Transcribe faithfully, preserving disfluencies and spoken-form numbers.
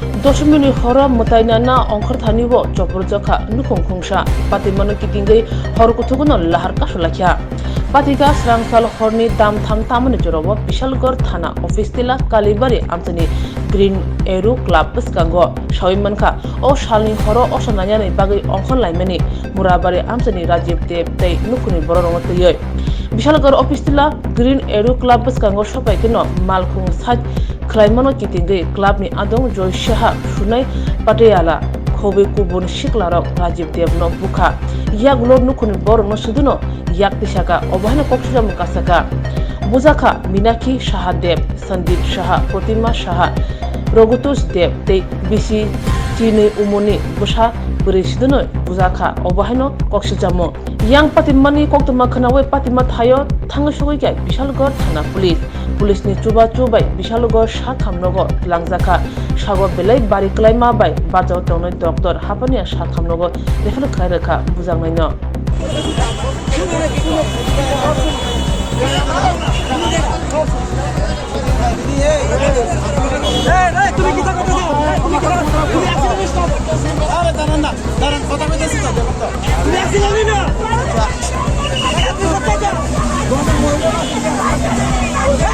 Doshomini horo mwtainana ongkhorthani o chopor jakha nukhung khungsa. Patimano kitingwi hor kuthugono lahar kasu laikha. Patika srangsal horni dam tham tamani jorao Bishalgarh thana office tila Kalibari amchani Green Arrow Club bwskango sawi mankha. O salni horo osa nainani bagwi ongkhor laimani Murabari amchani Rajiv Deb tei nukhungni bororokno twiwi Bishalgarh office tila Green Arrow Club bwskango sopaikeno malkhung side khwlaimano kitingwi clubni adong Joy Saha, Sunai Patiala, khobwi kubun siklarok Rajiv Debno bukha. Yak ulo nukhungni borokno suduno yak tisaka, obo haino kok sujamo kasaka. Bujakha Minakhi Saha Deb, Sandeep Saha, Protima Saha, Raghutosh Deb tei bisi chinwi umuni bwsa bwrwi suduno bujakha, obo haino kok sujamo. Yang patimani koktwma khwnawi patima thaio thangwi sogwi kha Bishalgarh thana police. Police ni chubachu bai Bishalgarh sakhamnogo twlangjakha. Sago belai bari kwlaima bai bajao tongnai doctor haphani sakhamnogo refer khlai rwkha bujaknaino.